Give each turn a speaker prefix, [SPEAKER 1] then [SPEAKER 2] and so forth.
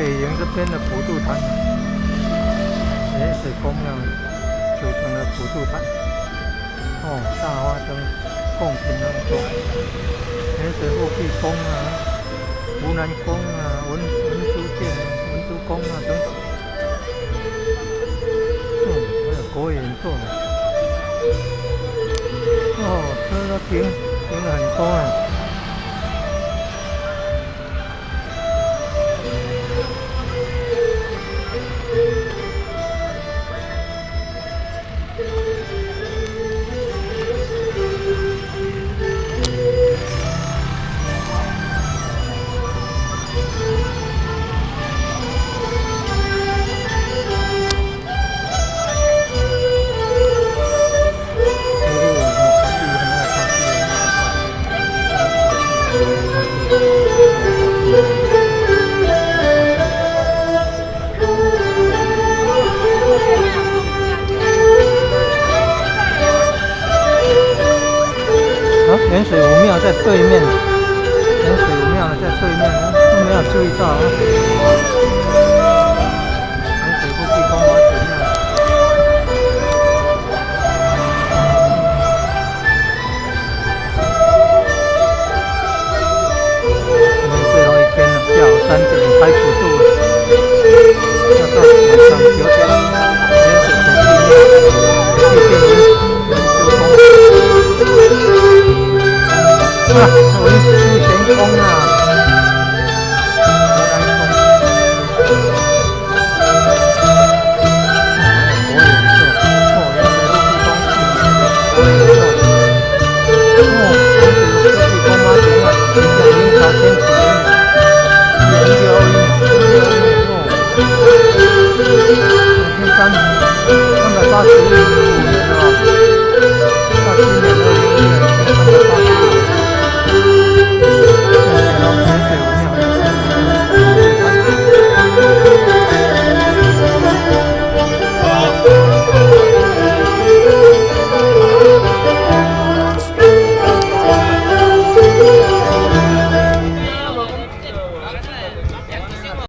[SPEAKER 1] 北營這邊的普渡壇，蓮水宮廟組成的普渡壇。哦，大花燈，貢品很多，蓮水護庇宮啊，湖南宮啊，文殊殿、文殊宮啊等等。還有國演座。哦，車都停了很多啊。蓮水武廟在對面，蓮水武廟呢在對面，都沒有注意到啊。蓮水護庇宮媽祖廟。今天最後一天了，下午3點開普渡，要到晚上9點，蓮水土地廟，土地殿文殊宮。啊，文殊玄宮啊，湖南宮，哦，國演座，哦，蓮水護庇宮，國演座，哦，蓮水護庇宮媽祖廟，真正明朝天啟元年，161年，哦，2385。